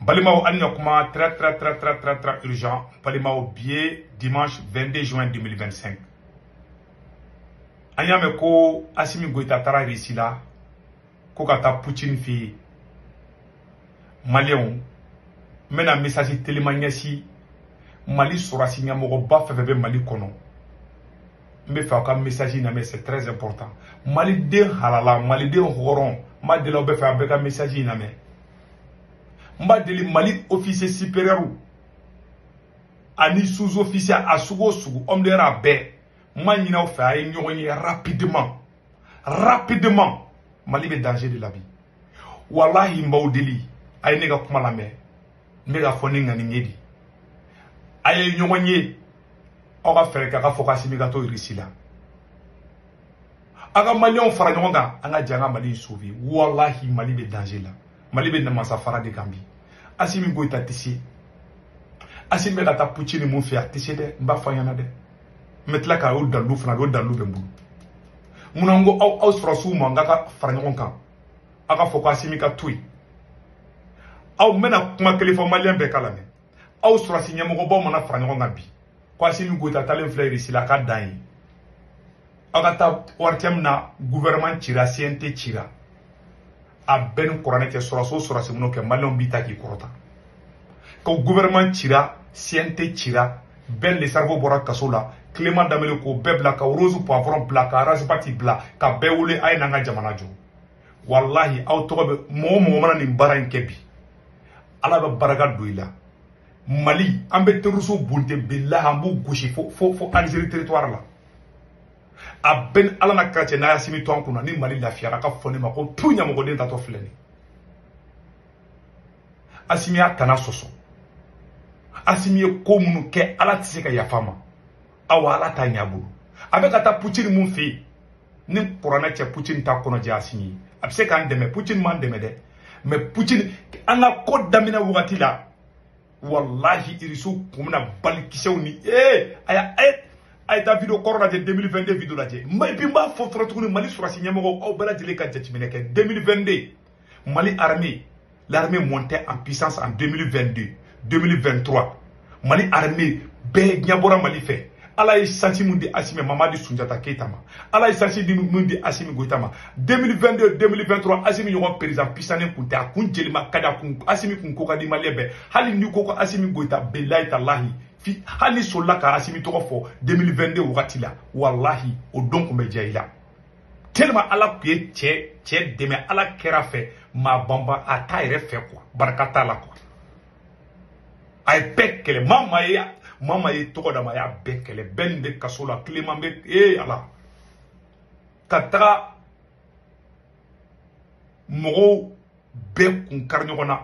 Balimaw, an ka kuma très très très très très très urgent. Balimaw, bi ye dimanche 22 juin 2025. An y'a mɛn ko Assimi Goïta taara Russie la ko ka taa Poutine fɛ yen. Maliyɛnw, n bɛna message teliman ɲɛsin Mali sɔrɔdasi ɲɛmɔgɔba fɛn fɛn bɛ Mali kɔnɔ. N bɛ fɛ aw ka message lamɛn, c'est très important. Maliden halala, maliden hɔrɔn, n b'a deli aw bɛɛ fɛ, aw bɛɛ ka message lamɛn. N b'a deli Mali officier supérieur ani sous-officier, a sugu o sugu, homme de a bɛɛ, n b'a ɲini aw fɛ, a ye ɲɔgɔn ye rapidement rapidement. Mali bɛ danger de la bi. Walahi, n b'aw deli, a ye ne ka kuma lamɛn. N bɛ ka fɔ ni ŋaniye de a ye ɲɔgɔn ye. Aw ka fɛɛrɛ kɛ a ka fɔ k'Assimi ka to Russie la. Aw ka maliyɛnw fara ɲɔgɔn kan, an ka jɛ an ka Mali sauver. Walahi, Mali bɛ danger la. Mali bɛ namasa fara de kan bi. Assimi Goïta tɛ se. Assimi bɛ ka taa Poutine mun fɛ, a tɛ se dɛ. N b'a fɔ a ɲɛna dɛ. N bɛ tila ka o dalilu fana, o dalilu bɛ n bolo. Munna n ko aw sɔrɔsiw ma n k'a ka fara ɲɔgɔn kan, aw ka fɔ ko Assimi ka to yen? Aw, n bɛna kuma kelen fɔ, maliyɛn bɛɛ k'a lamɛn. Aw sɔrɔsi ɲɛmɔgɔbaw mana fara ɲɔgɔn kan bi ko Assimi Goïta taalen filɛ Russie la, a ka dan ye. Aw ka taa ORTM na, gouvernement cira, CNT cira, a bɛɛ ni kuranɛ cɛ. Sɔrɔsi o sɔrɔsi minnu kɛ, maliyɛnw b'i ta k'i kɔrɔta ko gouvernement cira, CNT cira, Ben le Cerveau bɔra kaso la, Clément Dembélé k'o bɛɛ bila, ka Rose Poivron bila, ka Ras Bath bila, ka bɛɛ wele, a ye n'an ka jamana jɔ. Walahi, aw tɔgɔ bɛ mɔgɔ o mɔgɔ mana nin baara in kɛ bi, Ala bɛ barika don i la. Mali, an bɛ terroriste bunte, bilahi, an b'u gosi fo fo fo Algérie territoire la. A bɛɛ ni Ala na kira cɛ, n'a y'Assimi to an kunna ni Mali lafiyara, ka fɔ ne ma ko tu ɲamɔgɔden tatɔ filɛ nin. Assimi y'a tana sɔsɔ. Assimi ye ko minnu kɛ, Ala tɛ se ka yafa ma. Awa, Ala t'a ɲɛ a bolo. A bɛ ka taa Poutine mun fɛ yen, ni kuranɛ cɛ, Poutine t'a kɔnɔ jɛ Assimi ye. A bɛ se k'an dɛmɛ, Poutine m'an dɛmɛ dɛ, mais Poutine, an ka ko daminɛ wagati la, walahi, irisiw kun bɛna balikisɛw ni ee a ye taa vidéo kɔrɔ lajɛ, 2022 vidéo lajɛ. Et puis n b'a fɔ fɔlɔ tuguni, Mali sɔrɔsi ɲɛmɔgɔw, aw bɛɛ lajɛlen ka jateminɛ kɛ. 2022, Mali armée, l'armée montait en puissance en 2022, 2023. Mali armée bɛɛ ɲɛ bɔra Mali fɛ. Ala ye chance mun di Assimi, Mamadi Sunjata Keita ma, Ala ye chance mun di Assimi Goïta ma. 2022, 2023, Assimi ɲɔgɔn président puissant kun tɛ. A kun jelima ka di, a kun Assimi kun ko ka di maliyɛn bɛɛ. Hali n'i ko ko Assimi Goïta, bilahi talahi, fi hali ni solila ka Assimi tɔgɔ fɔ 2022 wagati la, walahi, o don kun bɛ diya i la. Tellement Ala kun ye cɛ cɛ dɛmɛ, Ala kɛra fɛ maa banba a t'a yɛrɛ fɛ quoi, barika t'a la quoi. A ye bɛɛ kɛlɛ, maa maa ye, maa maa ye tɔgɔ d'a ma, a y'a bɛɛ kɛlɛ. Bɛɛ nin bɛ kaso la, Clément bɛ ee Ala ka taga mɔgɔw bɛɛ kun kari ɲɔgɔn na,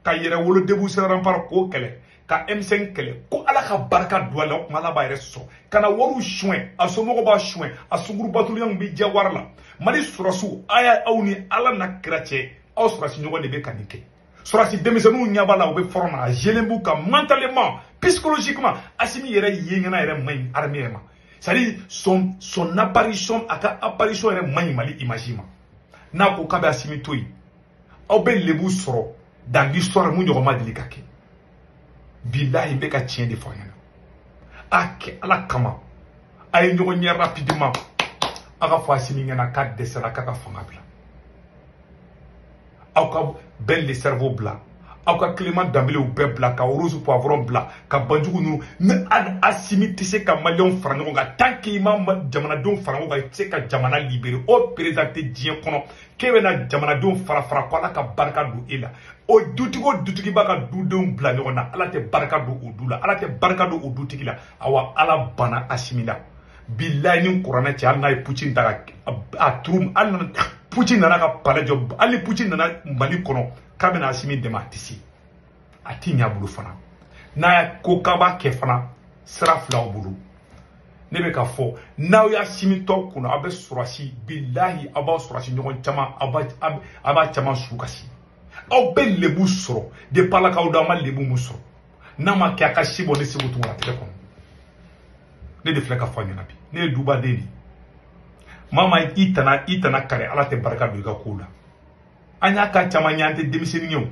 ka yɛrɛ wolo Debout sur rempart k'o kɛlɛ, ka M5 kɛlɛ, ko Ala ka barika don a la. O tuma Ala b'a yɛrɛ sɔsɔ ka na wariw suɲɛ, a somɔgɔw b'a suɲɛ, a sunkurubatuluyanw bɛ diya wari la. Mali sɔrɔsiw, a y'a aw ni Ala na kira cɛ, aw sɔrɔsi ɲɔgɔn de bɛ ka nin kɛ. Sɔrɔsi denmisɛnninw ɲɛ b'a la, u bɛ front na, a jɛlen b'u kan mentalement, psychologiquement. Assimi yɛrɛ ye ɲɛna yɛrɛ man ɲi armée yɛrɛ ma, c'est à dire son apparition, a ka apparition yɛrɛ man ɲi Mali image ma. N'a ko k'a bɛ Assimi to yen, aw bɛ lebu sɔrɔ dans l'histoire mun ɲɔgɔn ma deli ka kɛ. Bilahi, n bɛ ka tiɲɛ de fɔ aw ɲɛna. A kɛ Ala kama, a ye ɲɔgɔn ɲɛ rapidement, a ka fɔ Assimi ɲɛna k'a dɛsɛra, k'a ka fanga bila. Aw ka Ben le Cerveau bila, aw ka Clément Dembéléw bɛɛ bila, ka Rose Poivron bila, ka Banjugu ninnu. Ni Assimi tɛ se ka maliyɛnw fara ɲɔgɔn kan, tant que i ma jamanadenw fara ɲɔgɔn kan, i tɛ se ka jamana libérer. O président tɛ diɲɛ kɔnɔ k'e bɛna jamanadenw fara fara ko Ala ka barika don e la. O dutigi o dutigi b'a ka dudenw bila ɲɔgɔn na, Ala tɛ barika don o du la, Ala tɛ barika don o dutigi la. Awa, Ala banna Assimi la. Bilahi, ni kuranɛ cɛ, hali n'a ye Poutine ta ka a turu, hali n'a Poutine nana ka palais jɔ, hali ni Poutine nana Mali kɔnɔ k'a bɛna Assimi dɛmɛ, a tɛ se, a ti ɲɛ a bolo fana. N'a y'a ko k'a b'a kɛ fana, sira filaw bolo. Ne bɛ ka fɔ, n'aw y'a Assimi tɔ kunna, aw bɛ sɔrɔsi, bilahi, aw b'aw sɔrɔsi ɲɔgɔn caman, aw b'a caman su kasi. Aw bɛ lebu sɔrɔ depuis Ala k'aw da, aw ma lebu mun sɔrɔ. N'a ma kɛ, a ka si bɔ ne Segu Tunkara tɛgɛ kɔnɔ. Ne de filɛ ka fɔ a ɲɛna bi, ne ye dubaden de ye. Maa maa i tana, i tana kari, Ala tɛ barika don i ka kow la. An y'a ka caman ye, an tɛ denmisɛnnin ye o.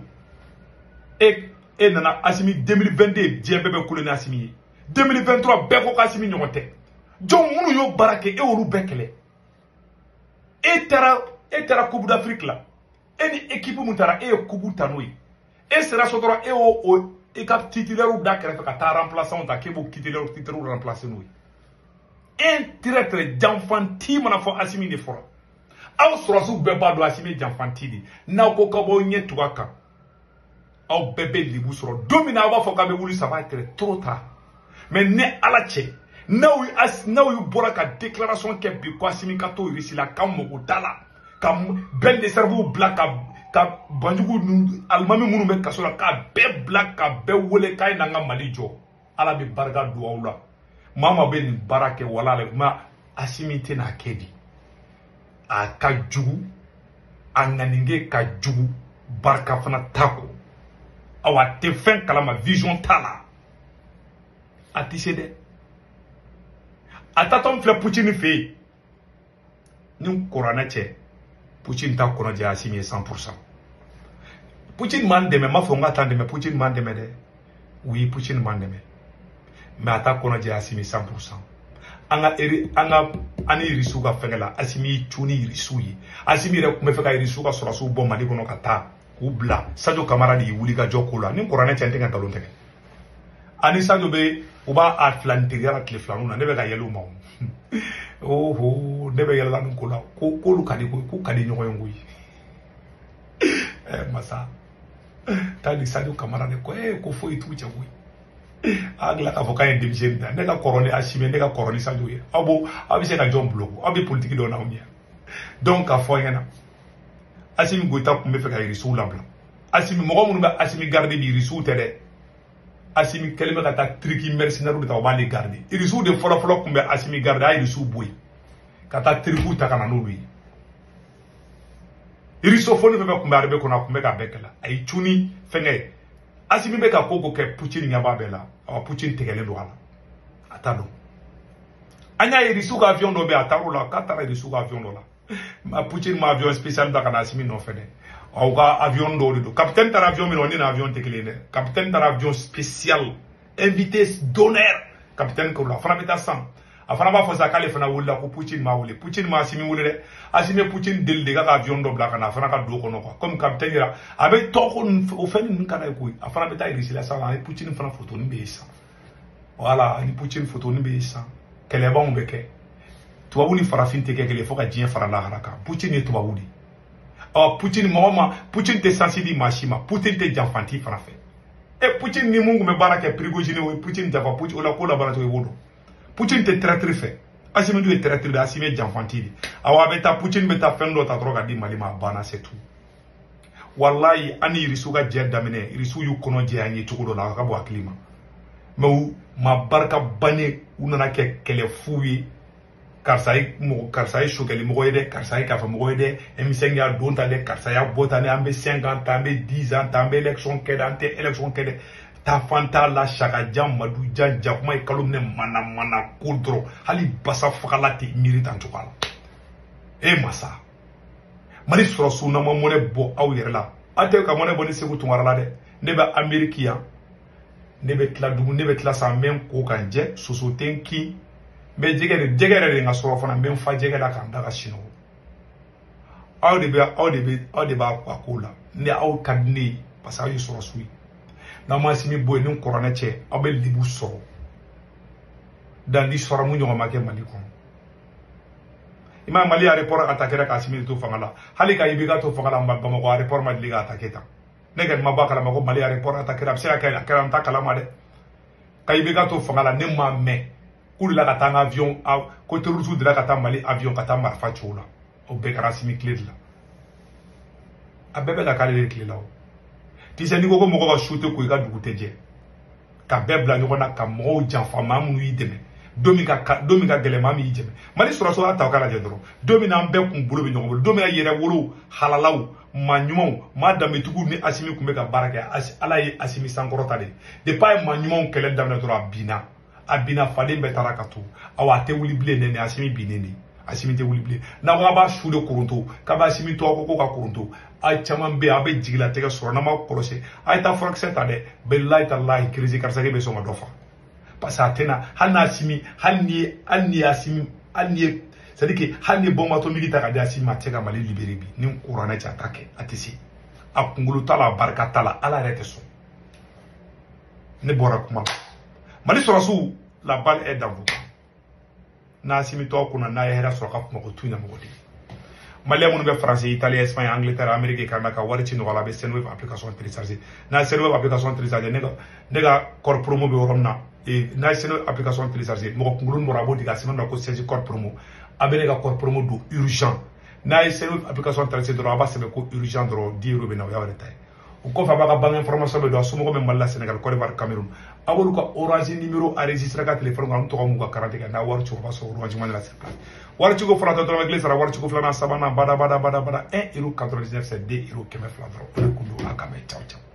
E nana Assimi 2022 diɲɛ bɛɛ bɛ kule ni Assimi ye. 2023 bɛɛ ko k'Assimi ɲɔgɔn tɛ. Jɔn minnu y'o baara kɛ e y'olu bɛɛ kɛlɛ. E taara Coupe d'Afrique la. E ni équipe mun taara e ye coupe ta n'o ye. E sera so dɔrɔn e y'o i ka titulaire da kɛrɛfɛ ka taa remplaçant ta k'e b'o titulaire remplacer n'o ye. Un traître janfanti mana fɔ Assimi de fɔra. Aw sɔrɔsiw bɛɛ b'a dɔn Assimi ye janfanti de. N'aw ko k'aw b'aw ɲɛ tugu a kan, aw bɛɛ bɛ libu sɔrɔ. Don min na aw b'a fɔ k'a bɛ wuli, ça va être trop tard. Mais ni Ala cɛ, n'aw y'u bɔra ka déclaration kɛ bi ko Assimi ka to Russie la, k'aw mago t'a la, ka bɛn de cerveau bila ka banjugu alimami minnu bɛ kaso la k'a bɛɛ bila ka bɛɛ wele k'a ye n'an ka Mali jɔ. Ala bɛ barika don aw la. Maa maa bɛ nin baara kɛ wala la, ma Assimi tɛna kɛ di. A ka jugu, a ŋaninge ka jugu, barika fana t'a kɔ. Awa a tɛ fɛn kalama, vision t'a la. A tɛ se dɛ. A taatɔ min filɛ Poutine fɛ yen, ni kuranɛ cɛ, Poutine t'a kɔnɔ jɛ Assimi ye 100%. Poutine m'an dɛmɛ, n m'a fɔ n k'a t'an dɛmɛ, Poutine m'an dɛmɛ dɛ. Oui, Poutine m'an dɛmɛ. Mais a t'a kɔnɔ jɛ Assimi 100%. An ka an ni Irisiw ka fɛngɛ la, Assimi y'i cun ni Irisiw ye. Assimi yɛrɛ tun bɛ fɛ ka Irisiw ka sɔrɔsiw bɔ Mali kɔnɔ ka taa k'u bila. Sadio Kamara de y'i wuli ka jɔ ko la. Ni kuranɛ cɛ, n tɛ ka nkalon tigɛ. Ani Sadio bɛ u b'a a filani teriya la tile filaninw na, ne bɛ ka yɛlɛ u ma o. Oho, ne bɛ yɛlɛla nin ko la, ko k'olu ka di koyi, k'u ka di ɲɔgɔn ye koyi. Masa, taa ni Sadio Kamara de ko ko foyi t'u cɛ koyi. A tila k'a fɔ k'a ye denmisɛnnin ta, ne ka kɔrɔ ni Assimi, ne ka kɔrɔ ni Sadio ye. Aw b'o, aw bɛ se ka jɔn bulon, aw bɛ politique dɔn n'anw ye. Donc k'a fɔ an ɲɛna, Assimi Goïta tun bɛ fɛ ka Irisiw labila. Assimi mɔgɔ minnu bɛ Assimi garder bi, Irisiw tɛ dɛ. Assimi kɛlen bɛ ka taa Turki mercenaires de ta, o b'ale garder. Irisiw de fɔlɔ-fɔlɔ tun bɛ Assimi garder, a ye Irisiw bɔ yen ka taa Turkiw ta ka na n'olu ye. Irisofoni fɛn fɛn tun bɛ armée kɔnɔ, a tun bɛ k'a bɛɛ kɛlɛ. A ye cun ni fɛnkɛ ye. Assimi bɛ ka ko ko kɛ, Poutine ɲɛ b'a bɛɛ la. Awa Poutine tigɛlen don a la, a t'a dɔn. An y'a ye Irisiw ka avion dɔ bɛ yen, a taar'o la, k'a taara Irisiw ka avion dɔ la. Poutine ma avion spécial ta ka na Assimi nɔfɛ dɛ. Aw ka avion dɔw de don. Capitaine taara avion min na, o ni nin avion tɛ kelen ye dɛ. Capitaine taara avion spécial, invité d'honneur. Capitaine k'o la, a fana bɛ taa san. A fana b'a fɔ sa k'ale fana wulila ko Poutine m'a wele. Poutine ma Assimi wele dɛ. Assimi ye Poutine deli de k'a ka avion dɔ bila ka na a fana ka don o kɔnɔ quoi. Comme capitaine yɛrɛ, a bɛ tɔgɔ ko o fɛn ninnu ka d'a ye koyi. A fana bɛ taa Russie la sisan, ani Poutine fana photo nin bɛ yen sisan. Voilà, ani Poutine photo nin bɛ yen sisan. Kɛlɛbanw bɛ kɛ. Tubabu ni farafin tɛ kɛ kelen fo ka diɲɛ fara lahara kan. Poutine ye tubabu de ye. Ɔ Poutine mɔgɔ ma, Poutine tɛ sansi di maa si ma. Poutine tɛ janfanti fana fɛ. E Poutine ni mun tun bɛ baara kɛ Prigojine, o ye Poutine janfa. Poutine o la ko labaara cogo i b'o dɔn. Poutine tɛ traître fɛ. Assimi dun ye traître de, Assimi ye janfanti de. Awɔ a bɛ taa Poutine bɛ taa fɛn dɔ ta dɔrɔn ka di Mali ma, a banna, c'est tout. Walayi an ni Irisiw ka jɛ daminɛ, Irisiw y'u kɔnɔ jɛ an ye cogo dɔ la, a ka bɔ hakili ma. Mais u ma barika bannen, u nana kɛ kɛlɛ fu ye. Karisa ye mɔgɔ, karisa ye sokɛli mɔgɔ ye dɛ, karisa ye kafe mɔgɔ ye dɛ, M5 y'a don ta dɛ, karisa y'a bɔ ta dɛ, an bɛ 5 ans ta, an bɛ 10 ans ta, an bɛ élection kɛ dɛ, an tɛ élection kɛ dɛ. Taafan t'a la, sakajan, madujan, jakuma ye kalo minɛ mana mana ko dɔrɔn, hali basa fagala tɛ miiri tan cogoya la. E masa, Mali sɔrɔsiw n'aw ma mɔnɛ bɔ aw yɛrɛ la, aw tɛ ka mɔnɛ bɔ ni Segu Tunkara la dɛ. Ne bɛ Amérique yan, ne bɛ tila dumuni, ne bɛ tila san, n bɛ n ko ka n jɛ, soso tɛ n kin. N bɛ jɛgɛ de, jɛgɛ yɛrɛ de n ka sɔrɔ fana, n bɛ n fa jɛgɛ la k'an da ka sinɔgɔ. Aw de b'a ko la. Ni aw ka di ne ye, parce que aw ye sɔrɔsiw ye. N'aw ma Assimi bɔ yen ni kuranɛ cɛ, aw bɛ libu sɔrɔ. Dans l'histoire mun ɲɔgɔn ma kɛ Mali kɔnɔ. I m'a ye Mali aéroport attaqué ka Assimi to fanga la. Hali ka IBK to fanga la, Bamakɔ aéroport ma deli ka attaqué tan. Ne kɔni ma bɔ a kalama ko Mali aéroport attaqué, a bɛ se ka kɛ a kɛra n ta kalama dɛ. Ka IBK to fanga la, ne m'a mɛn k'u delila ka taa an ka avion, ko terroriste delila ka taa Mali avion ka taa marifa ci o la. O bɛɛ kɛra Assimi tile de la. A bɛɛ bɛ ka k'ale de tile la o. Tisɛ n'i ko ko mɔgɔ ka su tɛ ko i ka dugu tɛ jɛ. Ka bɛɛ bila ɲɔgɔn na ka mɔgɔw janfa maa minnu y'i dɛmɛ. Don min ka gɛlɛn maa min y'i dɛmɛ. Mali sɔrɔsiw y'a ta o k'a lajɛ dɔrɔn. Don min na an bɛɛ kun bolo bɛ ɲɔgɔn bolo. Don min na yɛrɛwolow, halalaw, maa ɲumanw, maa danbetigiw ni Assimi tun bɛ ka baara kɛ. Ala ye Assimi sankɔrɔta de. Depuis a ye maa ɲumanw kɛlɛ daminɛ dɔrɔn a binna. A binna faden bɛɛ taara ka to. Awa a tɛ wuli bilen dɛ, ni Assimi binnen de. Assimi tɛ wuli bilen. N'a ko a b'a su de koronto, k'a b'a Assimi to a ko ka koronto, a caman bɛ yen a bɛ jigilatigɛ sɔrɔ n'a ma kɔlɔsi. A ye taa furakisɛ ta dɛ, bilahi talahi crise cardiaque bɛ sɔn ka dɔ fa. Parce que a tɛna hali n'a Assimi, hali ni ye Assimi, hali ni ye, c'est à dire que hali ni bombe atomique ta ka di Assimi ma, a tɛ se ka Mali libérer bi. Ni kuranɛ cɛ a t'a kɛ, a tɛ se. A kunkolo t'a la, a barika t'a la, Ala yɛrɛ tɛ sɔn. Ne bɔra kuma la. Mali sɔrɔsiw, la balle est dans vos camps. N'a Assimi tɔgɔ kunna, n'a ye hɛrɛ sɔrɔ ka kuma ko tu ɲɛmɔgɔ de ye. Malien minnu bɛ France, Italie, Espagne, Angleterre, Amérique, Canada ka wari ci nɔgɔya la, a bɛ Sendwave application télécharger. N'a ye Sendwave application télécharger, ne ka code promo bɛ yɔrɔ min na, n'a ye Sendwave application télécharger, mɔgɔ kunkolo bɔra a b'o digi a sɛbɛn dɔ ko 16 code promo. A bɛ ne ka code promo don urgent. N'a ye Sendwave application télécharger dɔrɔn, a b'a sɛbɛn ko urgent dɔrɔn, 10 euros bɛ na, o y'a yɛrɛ ta ye. O kɔfɛ a b'a ka banque information bɛ don, a somɔgɔw bɛ Mali la, Sénégal, Côte d'Ivoire, Cameroun. A b'olu ka Orange numéro enregistré ka téléphone kɔnɔ, an tɔgɔ m'u ka carte kɛ, n'a wari ci o b'a sɔrɔ Orange Money la sur place. Wari ciko fɔlɔ tɛ dɔrɔmɛ kelen sara, wari ciko filanan, sabanan, bada bada bada bada, 1,99 euro, c'est 2 euros 200 dɔrɔn. O de kun don a kan bɛn, ciao ciao.